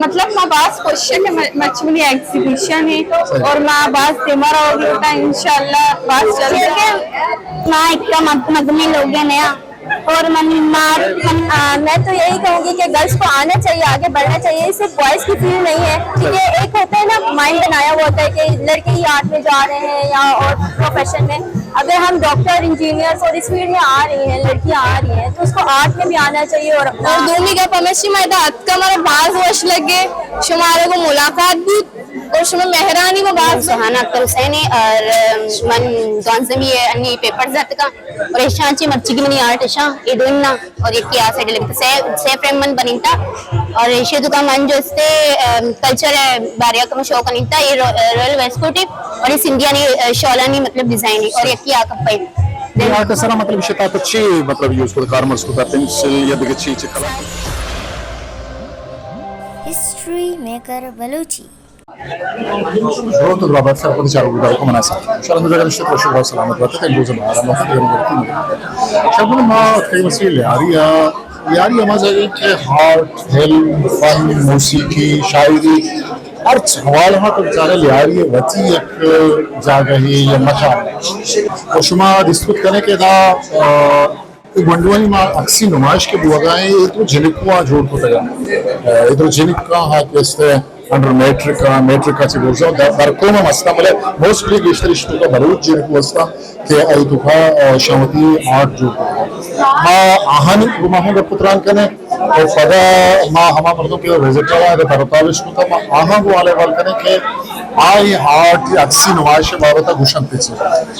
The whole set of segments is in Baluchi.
مطلب، ما باز خوش ہیں کہ م-، مرچی منی ایگزیبیشن ہے اور ما باز دیما رہو گی، انشاءاللہ باز جلد۔ ما ایک مذہبی لوگ ہیں نیا، اور من، ما، من، آ، میں تو یہی کہوں گی کہ گرلز کو آنا چاہیے، آگے بڑھنا چاہیے۔ یہ صرف بوائز کی فیلڈ نہیں ہے، کیونکہ ایک ہوتا ہے نا، مائنڈ بنایا ہوا ہوتا ہے کہ لڑکے ہی آرٹ میں جا رہے ہیں یا اور پروفیشن میں۔ اگر ہم ڈاکٹر، انجینئرز اور اس فیلڈ میں آ رہی ہیں، لڑکیاں آ رہی ہیں، تو اس کو آرٹ میں بھی آنا چاہیے اور اپنا اور دومی گپ ہمیشی میں دا اتکا ہمارا باز وش لگے، شمارے کو ملاقات بھی اور شما مہرانی میں باز سہانا اختر حسین ہے اور من دانزمی ہے انی پیپر زتکا اور ایشاں چی مرچی کی منی آرٹ ایشاں اے دوئنا اور ایک کیا سیٹ لگتا سے، سے فریم من بنیتا اور ایشی تو کا من جو استے، ام، کلچر ہے باریا کم شو کنیتا، یہ رو-، رائل ویسکوٹی اور یہ سندھیانی، ا، شالانی مطلب ڈیزائن ہے اور یہ کیا کپڑے۔ یہ آرٹ سرا مطلب شتا تو چی مطلب یوز کو کار مرز کو پنسل یا دگہ چی چی کلر؟ History maker Balochi. شروع تو بابت سر کو چارو گزار کو منا سا۔ شرم جگہ رشتے کو شکر سلامت بات ہے، روز مارا مت ہے، روز مارا۔ شب ما کئی مسئلے لیاری ہے، لیاری ہما جگہ کہ آرٹ، فلم، فن، موسیقی، شاعری، ہر حوالہ تو جاگہ لیاری ہے، وتی ایک جاگہ ہے یا مقام ہے۔ اور شما دستخط کریں کہ دا، آ، اے گونڈوانی ما عکسی نمائش کہ بوگا ایں، اے تو جنکواں جوڑ کتگ اَنت۔ اے تو جنکاں ہا کہ است انڈر میٹرک ءَ، میٹرک ءَ چہ برز ءَ در، در قوم ہم است اَنت، بلے موسٹلی گیشتر ایشی توکا بلوچ جنکو است اَنت کہ اے توکا، آ، شاں وتی آرٹ جوڑ کتگ اَنت۔ ما آہانی گوما ہم گپ ءُ تران کنیں ءُ پدا ما ہما مردم کہ وزٹ ءَ اَنت، تر ءُ تابش کتگ، ما آہاں گوں حال احوال کنیں کہ آئی آرٹ یا عکسی نمائش ءِ بابت ءَ گوش اَنت چی۔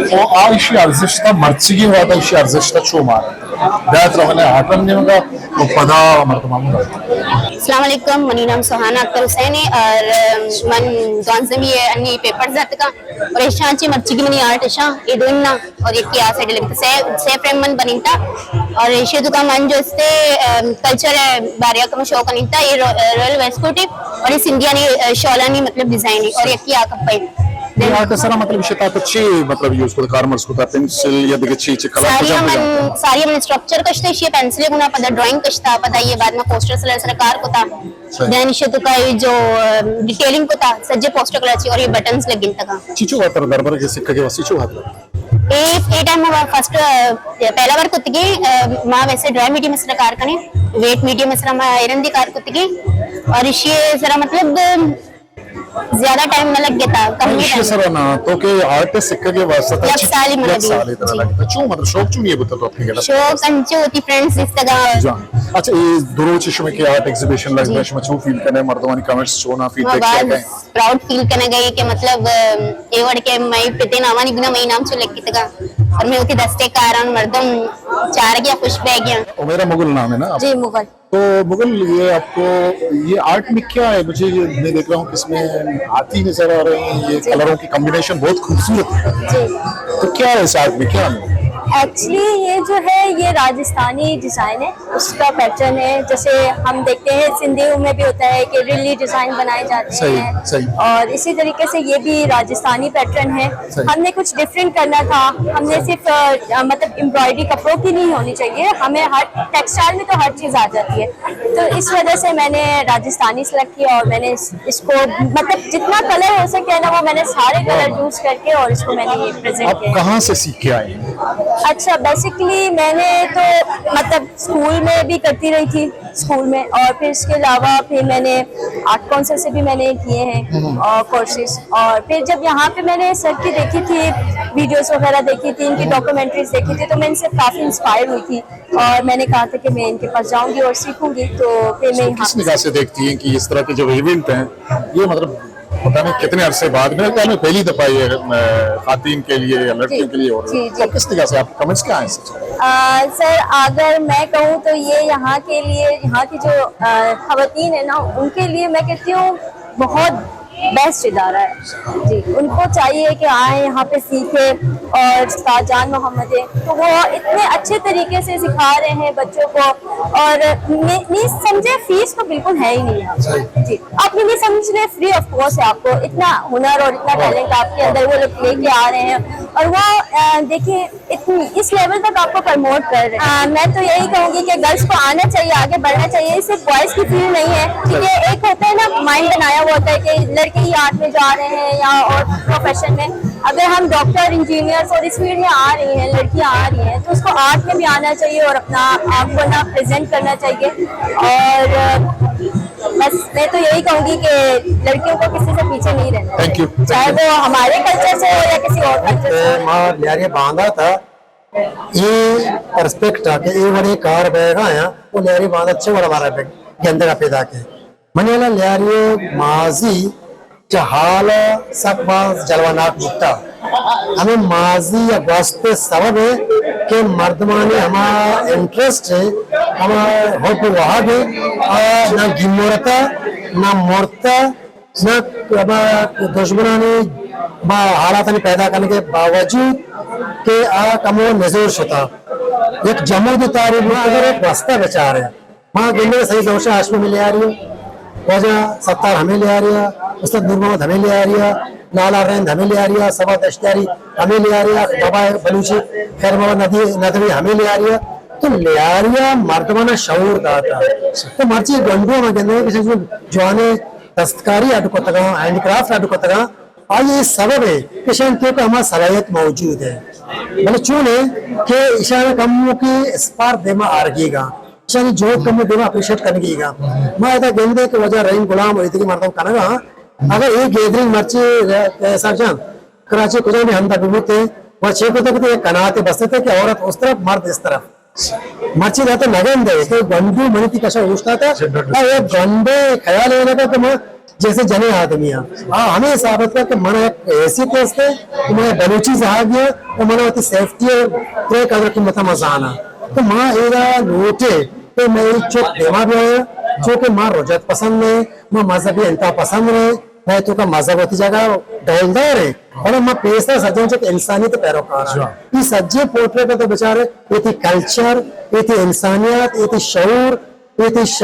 ءُ آ ایشی ارزشت ءَ مرچیگیں وہد ءَ ایشی ارزشت ءَ چو مارت۔ بیات رونے آٹم نیمگا ءُ پدا مردماں گوں گپ۔ السلام علیکم، منی نام سہانا اختر حسین ہے اور من دوانزمی ہے انی پیپر زتکا اور ایشاں چی مرچیگی منی آرٹ ایشاں اے دوئنا اور یکی آ سائیڈ لگتا سے، سے فریم من بنیتا اور ایشی توکا من جو استے، ام، کلچر ہے باریا کم شو کنیتا، یہ رو-، رائل ویسکوٹ ہے اور یہ سندھیانی، ا، شالانی مطلب ڈیزائن ہے اور یکی آ کپڑے۔ یہ آرٹ سرا مطلب شتا تو چی مطلب یوز کتا، کار مرز کتا، پنسل یا دگہ چی، چی کلر ساری کجا من، کجا؟ ساری من اسٹرکچر کشتے، شی پنسل گنا، پدا ڈرائنگ کشتا، پدا یہ بعد میں پوسٹر سلر سر کار کتا۔ صحیح۔ دین ایشی توکا یہ جو، ام، ڈیٹیلنگ کتا، سجے پوسٹر کلر چی اور یہ بٹنز لگن تکا۔ چیچو واتر دربر کے سکہ کے واسطے چو واتر؟ اے، اے ٹائم ما فرسٹ، ا، پہلا بار کتگی، ا، ما ویسے ڈرائی میڈیم سرا کار کنیں، ویٹ میڈیم سرا ما ایرندی کار کتگی اور ایشی سرا مطلب زیادہ ٹائم نہ لگتا، کم ہی ایشی ٹائم۔ سرا نا، تو کہ آرٹ سکہ کے واسطہ یک سال ہی منا یک لگی۔ سال ہی ترا جی۔ لگتا۔ چون مطلب شوق چون یہ بتا تو اپنی گلا؟ شوق انچو ہوتی فرینڈز اس طرح۔ جان۔ اچھا، یہ دو روچ شما کے آرٹ ایگزیبیشن لگتا ہے، جی۔ شما چو فیل کرنے، مردمانی کمنٹس چونا، فیڈ بیک چیک ہے؟ پراؤڈ فیل کنگ ءَ کہ مطلب، ام، اے وڑ کہ مئے پتین آوانی بنا مئے نام چو لکھتگا اور مئے وتی دستے کاران مردم چارگ ءَ خوش بیگ ءَ۔ عمیرہ مغل نام ہے نا آپ؟ جی، مغل۔ تو مغل، یہ آپ کو، یہ آرٹ میں کیا ہے؟ مجھے یہ، میں دیکھ رہا ہوں کہ اس میں ہاتھی نظر آ رہے ہیں، یہ جی۔ کلروں کی کمبینیشن بہت خوبصورت ہے۔ جی۔ تو کیا ہے اس آرٹ میں، کیا ہے؟ ایکچولی یہ جو ہے، یہ راجستھانی ڈیزائن ہے۔ اس کا پیٹرن ہے، جیسے ہم دیکھتے ہیں سندھیوں میں بھی ہوتا ہے کہ رلی ڈیزائن بنائے جاتے ہیں۔ صحیح، صحیح۔ اور اسی طریقے سے یہ بھی راجستھانی پیٹرن ہے۔ صحیح۔ ہم نے کچھ ڈفرینٹ کرنا تھا، ہم نے صحیح۔ صرف، آ، مطلب ایمبرائڈری کپڑوں کی نہیں ہونی چاہیے، ہمیں ہر ٹیکسٹائل میں تو ہر چیز آ جاتی ہے، تو اس وجہ سے میں نے راجستھانی سلیکٹ کیا اور میں نے اس، اس کو مطلب جتنا کلر ہو سکے نا، وہ میں نے سارے کلر یوز کر کے اور اس کو میں نے یہ پریزنٹ کیا۔ کہاں سے سیکھ کے آئے ہیں؟ اچھا، بیسیکلی میں نے تو مطلب اسکول میں بھی کرتی رہی تھی، اسکول میں، اور پھر اس کے علاوہ پھر میں نے آرٹ کونسل سے بھی میں نے کیے ہیں، ہم۔ آ، کورسز۔ اور پھر جب یہاں پہ میں نے سر کی دیکھی تھی، ویڈیوز وغیرہ دیکھی تھی، ان کی ڈاکومنٹریز دیکھی تھی، تو میں ان سے کافی انسپائر ہوئی تھی اور میں نے کہا تھا کہ میں ان کے پاس جاؤں گی اور سیکھوں گی۔ تو پھر میں تو یہاں کس پہ نگاہ سے دیکھتی ہیں کہ اس طرح کے جو ایونٹ ہیں، یہ مطلب پتہ نہیں کتنے عرصے بعد، میرے خیال میں پہلی دفعہ یہ، آ، خواتین کے لیے یا لڑکیوں جی، کے لیے ہو رہی ہے۔ جی، جی۔ تو کس نگاہ سے آپ کے کمنٹس کیا ہیں اس سے؟ آ، سر، اگر میں کہوں تو یہ یہاں کے لیے، یہاں کی جو، آ، خواتین ہیں نا، ان کے لیے میں کہتی ہوں بہت بیسٹ ادارہ ہے۔ جی، ان کو چاہیے کہ آئیں، یہاں پہ سیکھیں اور استاد جان محمد ہیں، تو وہ اتنے اچھے طریقے سے سکھا رہے ہیں بچوں کو۔ اور نہیں، نہیں سمجھے، فیس تو بالکل ہے ہی نہیں ہے۔ جی، آپ یہ نہیں سمجھ رہے، فری آف کاسٹ ہے آپ کو، اتنا ہنر اور اتنا ٹیلنٹ آپ کے اندر وہ لوگ لے کے آ رہے ہیں۔ اور وہ، آ، دیکھیں، اتنی، اس لیول تک آپ کو پروموٹ کر رہے ہیں۔ آ، میں تو یہی کہوں گی کہ گرلس کو آنا چاہیے، آگے بڑھنا چاہیے۔ یہ صرف بوائز کی فیلڈ نہیں ہے، ٹھیک ہے؟ ایک ہوتا ہے نا، مائنڈ بنایا ہوا ہوتا ہے کہ لڑکے ہی آرٹ میں جا رہے ہیں یا اور پروفیشن میں۔ اگر ہم ڈاکٹر، انجینئرز اور اس فیلڈ میں آ رہی ہیں، لڑکیاں آ رہی ہیں، تو اس کو آرٹ میں بھی آنا چاہیے اور اپنا آپ کو نا پریزنٹ کرنا چاہیے۔ اور بس میں تو یہی کہوں گی کہ لڑکیوں کو کسی سے پیچھے نہیں رہنا چاہیے، تھینک یو۔ چاہے وہ ہمارے کلچر سے ہو یا کسی اور کلچر سے ہو۔ ما لیاری باندا تھا، اے پرسپیکٹ ءَ کہ اے وڑیں کار بیگا یا، او لیاری باندا چہ وڑ مارا گندگ ءَ پیداک ایں۔ منی ہیال ءَ لیاری ماضی چہ حال ءَ سک باز جلوہ ناک بوتا۔ ہمے ماضی یا گوست ءِ سبب ءَ کہ مردمانی ہما انٹرسٹ ءَ، ہما حب و وہد ءَ، آ نہ گیمرتا، نہ مرتا، نہ ہما دژمنانی با حالاتانی پیدا کنگ ءِ باوجود کہ آ کمو نزور شتا۔ یک جمود تاری بوتا، اگر یک گوستہ بچارے۔ ما گندے سید نوشا ہاشمی ہمے لیاری ءَ، واجہ ستار ہمے لیاری ءَ، استاد نور محمد ہمے لیاری ءَ، لالا رند ہمے لیاری ءَ، صبا دشتیاری ہمے لیاری ءَ، بابا بلوچی خیر محمد ندی-، ندوی ہمے لیاری ءَ۔ تو لیاری ءَ مردمانا شعور داتا۔ تو مرچی گونڈو ما گندے کہ جوانے دستکاری اڈ کتگاں، ہینڈ کرافٹ اڈ کتگاں، آئی ءِ سبب ءَ کہ ایشانی توکا ہما صلاحیت موجود ہے، بلے چون ہے کہ ایشانا کموکے اسپار دیما آرگیگا، ایشانی جہد کمو دیما اپریشیٹ کنگیگا۔ ما ادا گندے کہ واجہ رحیم غلام و ایدگہ مردم کنگا، اگر اے گیدرنگ مرچی، احسان جان، کراچی کجا بھی ہندا ببوتے، و چے کتے کہ یک کناتے بستے کہ عورت اس طرف، مرد اس طرف۔ مرچی داتا نگندے کہ گونڈو منی تئی کشا اوشتاتا، آ یک گونڈے خیال اے لگا کہ ما جیسے جنے آدمی ہاں۔ آ ہمے ثابت کا کہ منا یک حیثیت ہستے، کہ منا بلوچی زہاگی ہاں، و منا وتی سیفٹی ءِ ترے قدر قیمتا ما زانا۔ تو ما ایرا لوٹے کہ مئے چک دیما بیایا، چونکہ ما رجعت پسند نہ، ما مذہبی انتہا پسند نہ، مئے توکا مذہب وتی جگہ ڈولدار ہے، بلے ما پیسر سجن چک انسانیت پیروکار ہیں۔ اے سجے پورٹریٹ تو بچارے، اے تئی کلچر، اے تئی انسانیت، اے تئی شعور، اے تئی ش-،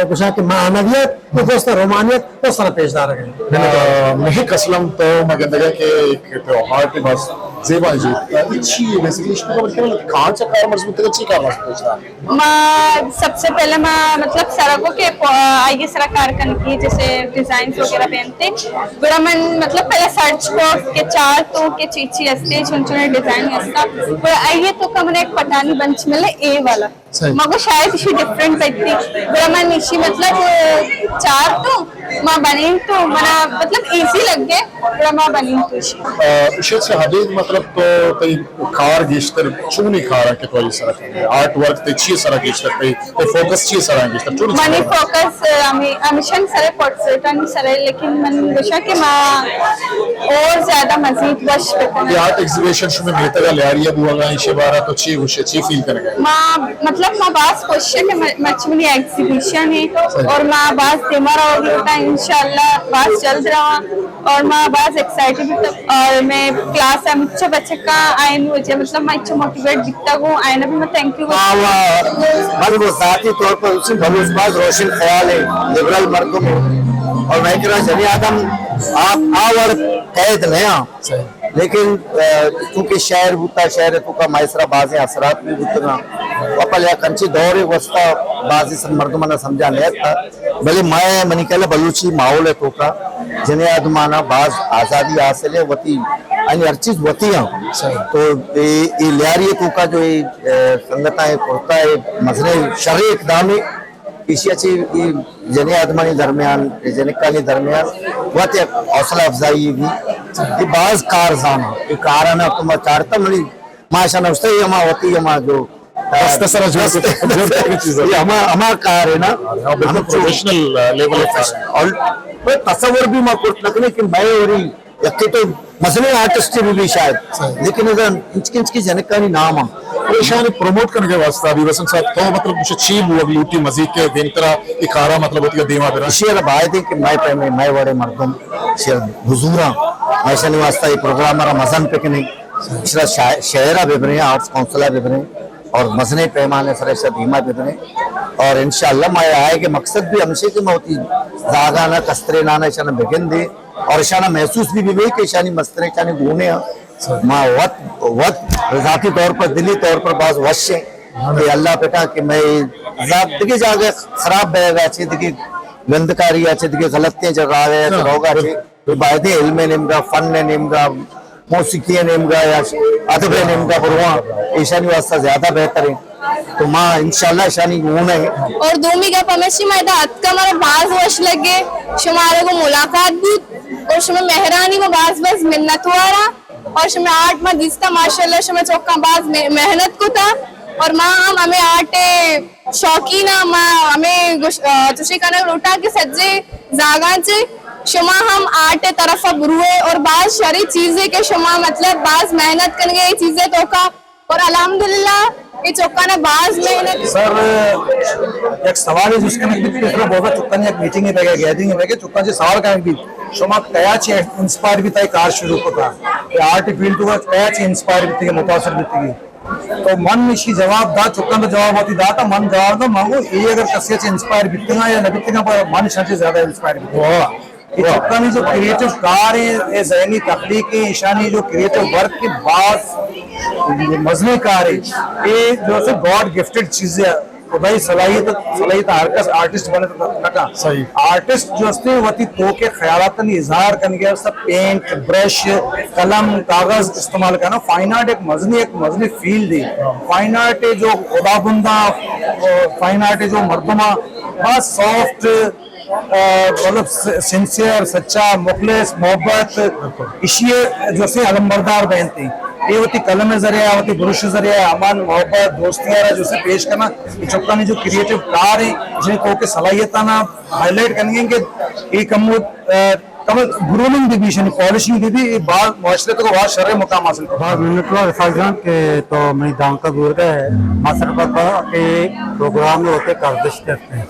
گوشاں کہ معنویت، اے درست رومانیت، او سرا پیش دارگ ہے۔ آ، مہک اسلم تو ما گندگا کہ ایک تیوہار کے باز زیبا جی۔ اے چی ہے بیسیکلی؟ اشتو کا بلکہ کہاں چا کار مضبوط ہے، چی کار مضبوط ہے؟ ما سب سے پہلے ما مطلب سرا کو کہ پو-، آئیے سرا کار کنگی، جیسے ڈیزائنز وغیرہ پہنتے۔ گڑا من مطلب پہلے سرچ کو کہ چار تو کہ چی چی ہستے، چون چون ڈیزائن ہستا۔ گڑا آئیے توکا من ایک پٹانی بنچ ملے، اے والا۔ صحیح۔ ما گو شاید اشی ڈفرنٹ بیتی۔ گڑا من اشی مطلب چار تو ما بنین تو منا مطلب ایزی لگے، گڑا ما بنین تو اشی۔ آ، اشی سے حدید مطلب تو تئی کار گیشتر چونی کار کہ تو اے سرا کرے؟ آرٹ ورک تئی چی سرا گیشتر تئی، تئی فوکس چی سرا گیشتر چونی منی چیزا؟ فوکس، آ، ہمی-، ہمیشن سرے، پورٹریٹانی سرے، لیکن من گوشاں کہ ما اور زیادہ مزید وش بکناں۔ اے آرٹ ایگزیبیشن شمے میتگا لیاری بوگا، ایشی بارا تو چی گوشے، چی فیل کنگا؟ ما مطلب ما باز خوش ہے کہ م-، مرچی منی ایگزیبیشن ہے اور ما باز دیما روگی ہوتا، انشاءاللہ باز جلد رواں اور ما باز ایکسائٹڈ ہوتا اور میں کلاس ہے مچھا بچکا آئین وجہ مطلب میں اچھا موٹیویٹ بیتا گوں، آئین بھی میں تھینک یو۔ آ، وا، من وہ ذاتی طور پر اسی بلوچ باز روشن خیال ہے، لبرل مردم ہوں اور میں کرا جنی آدم آپ آور قید نیا۔ لیکن، آ، چونکہ شہر بوتا، شہر توکا مئے سرا بازیں اثرات بھی بوتگاں۔ و پل یک انچیں دورے گوستا، بازیں سر مردمانا سمجھا نیتا۔ بلے مئے منی کہلا بلوچی ماحول توکا جنیں آدمانا باز آزادی حاصل ہے، وتی، یعنی ہر چیز وتی ہاں۔ تو اے، اے لیاری توکا جو اے، اے، سنگتاں اے کرتا ہے، مزنیں شریں اقدامے۔ ایشی ءَ چہ اے جنیں آدمانی درمیان، اے جنکانی درمیان وت یک حوصلہ افزائی بی۔ اے باز کار زاناں، اے کارانا تو ما چارتا منی ما اشاں نوشتہ، اے ہما وتی ہما جو دست سرا جوڑ دست، جوڑ کنگی چیز ہے۔ اے ہما، ہما کار ہے نا۔ ہاں، بالکل ہم چو پروفیشنل لیول پر۔ اور تصور بھی ما کرت نہ کنیں کہ مئے وڑیں یکے تو مزنیں آرٹسٹ بھی، بھی شاید، لیکن ادا ہچکے ہچکے جنکانی نام ہم۔ ایشانی پروموٹ کنگ ءِ واسطہ بھی حسن صاحب تو مطلب کچھ چی بوگ لوٹی مزید کہ دیمترا اے کارا مطلب وتی دیما برا؟ ایشی ءَ را باید ہے کہ مئے پیمیں مئے وڑیں مردم ایشی ءَ را بزوراں، مئے ایشانی واسطہ اے پروگرام ءَ را مزن بکنیں۔ اشرا شا-، شہر ءَ ببریں، آرٹس کونسل ءَ ببریں اور مزنیں پیمانے سر اشرا دیما ببریں۔ اور انشاءاللہ ما آئے کہ مقصد بھی ہمشے کہ ما وتی زاگان ءَ کسترینان ءَ اشانا بگندیں اور اشانا محسوس بھی ببے کہ اشانی مستریں اشانی گونے ہیں۔ ما وت، وت ذاتی طور پر، دلی طور پر باز وش ہیں کہ اللہ پٹا کہ میں ذات دگہ جاگہ خراب بہ گا چے، دگہ گندکاری ءَ چے، دگہ غلطیں جا راہ ءَ چے، روگا چے۔ تو باید علم ءِ نیمگا، فن ءِ نیمگا، موسیقی ءِ نیمگا یا ادب ءِ نیمگا برواں، ایشانی واسطہ زیادہ بہتر ہیں۔ تو ما انشاءاللہ ایشانی گون ہیں۔ اور دومی گپ ہمیشی ما ادا اتکا مارا باز وش لگے، شمارا گو ملاقات بوت اور شما مہرانی ما باز باز منتوارا اور شما آرٹ ما دیستا ماشاءاللہ شما چوکاں باز مہ-، محنت کتا اور ما ہم ہمیں آرٹ شوقین آں، ما ہمیں گوش-، آ، چوشیں کنگ لوٹاں کہ سجے زاگاں چے شما ہم آرٹ ءِ طرف ءَ بروئے اور باز شری چیزے کہ شما مطلب باز محنت کنگے اے چیزے توکا اور الحمدللہ اے چکانا باز محنت۔ سر، یک سوالے جست کنگ بیت کہ سر بوگا چکانی یک میٹنگے بیگا، گیدرنگے بیگا، چکاں چے سوال کنگ بیت، شما کیا چے انسپائر بیت اے کار شروع کتا؟ کہ آرٹ فیلڈ تو کیا چے انسپائر بیت کہ متاثر بیت؟ تو من ایشی جواب دات، چکاں تو جواب وتی داتا، من جواب دا، من گو، اے اگر کسے چے انسپائر بیتگاں یا نہ بیتگاں، پر من ایشاں چے زیادہ انسپائر بیتگاں۔ واہ۔ اے چکانی جو کریٹو کار ہیں، اے ذہنی تخلیق ہیں، ایشانی جو کریٹو ورک ہیں، باز مزنیں کار ہیں۔ اے جو ہے گاڈ گفٹڈ چیزیں، خدائی صلاحیت، صلاحیت ہر کس آرٹسٹ بنے تو نہ کن۔ صحیح۔ آرٹسٹ جو ہستے وتی توکے خیالاتانی اظہار کنگے واسطہ پینٹ، برش، قلم، کاغذ استعمال کرنا۔ فائن آرٹ ایک مزنی، ایک مزنی فیلڈ ہے۔ فائن آرٹ ہے جو خداونداں، فائن آرٹ ہے جو مردماں بس سافٹ، آ، مطلب س-، سنسیئر، سچا، مخلص، محبت، ایشی جو سے علمبردار بینتے۔ اے وتی قلم ذریعہ، وتی برش ذریعہ، امن، محبت، دوستی آرا جو سے پیش کرنا، اے چکانی جو کریٹو کار ہیں، جن توکے صلاحیتانا ہائی لائٹ کنگے کہ اے کمو، آ، کم گرومنگ بہ بی، یعنی پالشنگ بہ بی، اے باز معاشرے تو باز شر مقام حاصل کرتا۔ باز منتوار اسحاق جان کہ تو منی دانکا بورگا ہے۔ ما سرپد با کہ پروگرام ہوتے کردش کرتے ہیں۔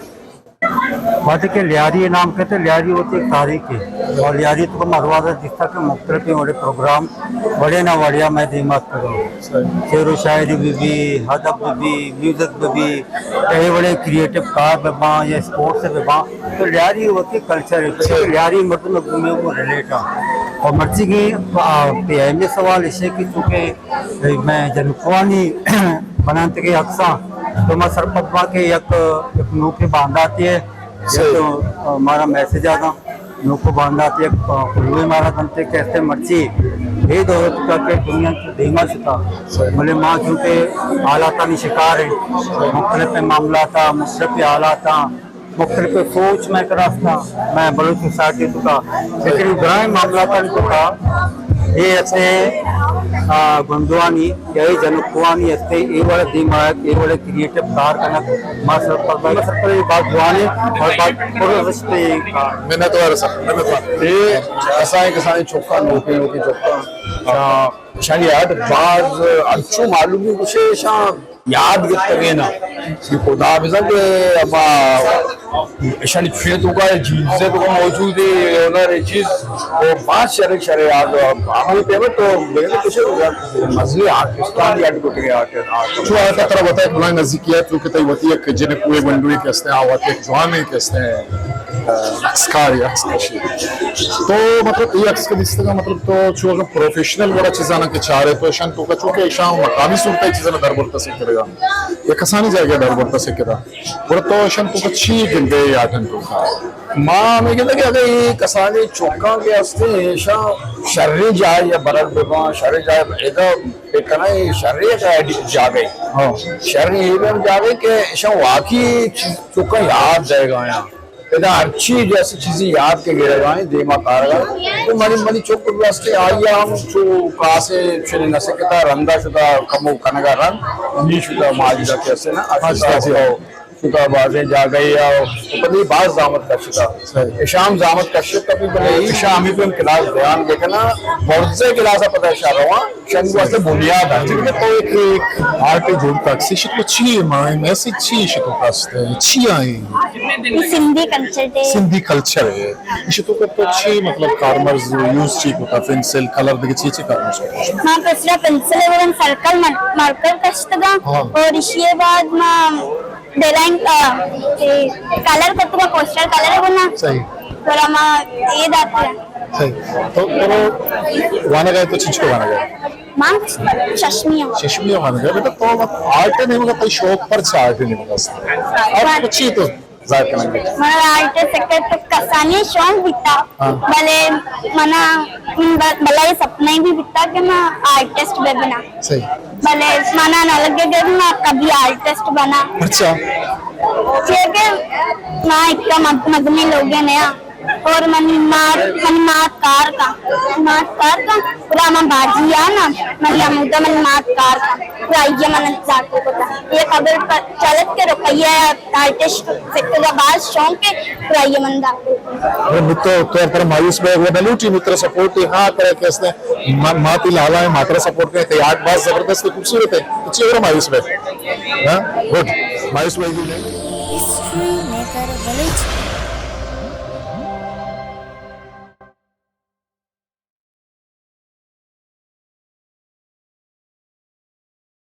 وہدے کہ لیاری نام کہتے، لیاری ہوتی ایک تاریخ ہے اور لیاری تو ہم ہر وہدا دیستا کہ مختلف وڑے پروگرام وڑے نہ وڑیا میں دیما کرو۔ شعر و شاعری بہ بی، ادب بہ بی، میوزک بہ بی، کئی وڑے کریٹو کار بہ باں یا اسپورٹس بہ باں، تو لیاری وتی کلچر ہے، لیاری مردم گومے کو ریلیٹ آ۔ اور مرچی کی، آ، پہ اہم سوال اسے کہ چونکہ میں جنکوانی بنانتگے عکساں، تو ما سرپد با کہ یک، یک نوکے بانداتے ہے، یک، آ، مارا میسج آ گا۔ نوکو باندات یک، آ، کلوے مارا دنتے کہ استے مرچی اے دور تکا کہ دنیا تو دیما شتا، بلے ما چونکہ حالاتانی شکار ہیں، مختلف معاملات، مختلف حالات، مختلف سوچ میں کراس تھا، میں بلوچ سوسائٹی تکا لیکن گرائیں معاملاتانی تکا اے استے، آ، گنڈوانی یا اے جنکوانی استے، اے وڑا دیما، اے وڑا کریٹو کار کنگ، ما سرپد، ما سرپد بات جوانے اور بات پرزشتے کار۔ منتوار سر، منتوار۔ اے کسائیں کسائیں چکاں، نوکیں نوکیں چکاں، شاں، شانی یاد باز انچو معلومی گوشے شاں یاد گتگے نا۔ کہ خدا بزن کہ اما اشانی چوشیں توکا جینز توکا موجود ہے، ہنر ہے چیز، وہ باز شرک شرے آگ، ہمیں پیمنٹ تو بگن کچھ مزلی آرٹسٹانی اڈ کو کے آرٹسٹ۔ چو آتا ترا بتائے بلائیں نزدیکی ہے، چونکہ تئی وتی یک جنکوے گنڈوے کہ استے، آ وتی یک جوانے کہ استے، آ، عکسکار یا عکس کشی۔ تو مطلب یہ عکس کے دیستے کا مطلب تو چو اگر پروفیشنل وڑا چیزانا کہ چارے تو اشان توکا چونکہ اشان مقامی صورت ہے چیزانا در برتا سکتا یا کسانی جاگہ در برتا سکتا۔ گڑا تو اشان توکا چی گندے یا ٹن توکا؟ ما ہمیں گندے کہ اگر یہ کسانی چوکاں کے ہستے اشان شریں جاہ یا برگ ببان، شریں جاہ ادا بکنائیں شریں جاہ جاگے۔ ہاں۔ شریں یہ بھی ہم جاگے کہ اشان واقعی چیز چوکاں یاد دے گا یا۔ ادا ہر چیز جیسے چیزیں یاد کے گرگا ہیں، دیما کارگا۔ تو منی، منی چک واسطے آئی ہم چو کاسے چنے نہ سکتا، رندا شتا کمو کنگا رنگ، ہمی شتا ماجدا کیسے نا، اچھا، اچھا۔ چکا بازیں جاگہے ءَ پدی باز زحمت کشتا۔ صحیح۔ اشاں ہم زحمت کشتا، کبھی بلے اشاں ہمیں پہ کلاس دیان بکنا، برزے کلاس ءَ پدا اشاں رواں، شنگ واسطے بنیاد ہے۔ تو ایک، ایک آرٹ جوڑ تاکسی شتو چی ہے، ماں میسج چی ہے شتو کاستے، چی آئیں؟ Sindhi culture day. Sindhi culture ہے۔ ایشی تو کتو چی، مطلب، کارمرز یوز چی کتا، پنسل، کلر دگہ چی چی کارمرز کتا؟ ما پسرا پنسل ءَ گڑا سرکل مر-، مارکر کشتگا۔ ہاں۔ اور ایشی بعد ما ڈیزائن، آ، اے، کلر کتگا، پوسٹر کلر بنا۔ صحیح۔ گڑا ما اے داتا۔ صحیح۔ تو، تو وانگا تو چیز کو وانگا؟ ما ششمی ہوں۔ ششمی وانگا۔ بیٹا تو آرٹ نہیں مگا تو شوق پر چا آرٹ نہیں مگا۔ آرٹ چی تو ظاہر کنگ ءَ۔ منا آرٹ ءِ سکا تو کسانی شوق بیتا، ہاں۔ بلے منا من ب-، بلے سپنا بھی بیتا کہ ما آرٹسٹ بہ بنا۔ صحیح۔ بلے منا نہ لگے کہ ما کبھی آرٹسٹ بنا۔ اچھا۔ چیئے کہ ما ایک مد-، مدنی لوگے نیا۔ اور منی مات، منی مات کار کا، مات کار کا، پورا من باجی آ نا، منی ہمودا منی مات کار کا، پورا یہ من داخل کتا۔ یہ خبر پر چلت کہ رقیہ آرٹسٹ سکھگا باز شوق ہے، پورا یہ من داخل کتا۔ ارے متو تو پر مایوس بے، وہ نہ لوٹی، متر سپورٹ ہاں کرے کہ اس نے ما-، ماتی لالا ہے، ماترا سپورٹ کرے، تئی آرٹ باز زبردست ہے، خوبصورت ہے، تو چی اور مایوس بے؟ ہاں؟ گڈ۔ مایوس بے بھی نہیں۔ History maker Balochi.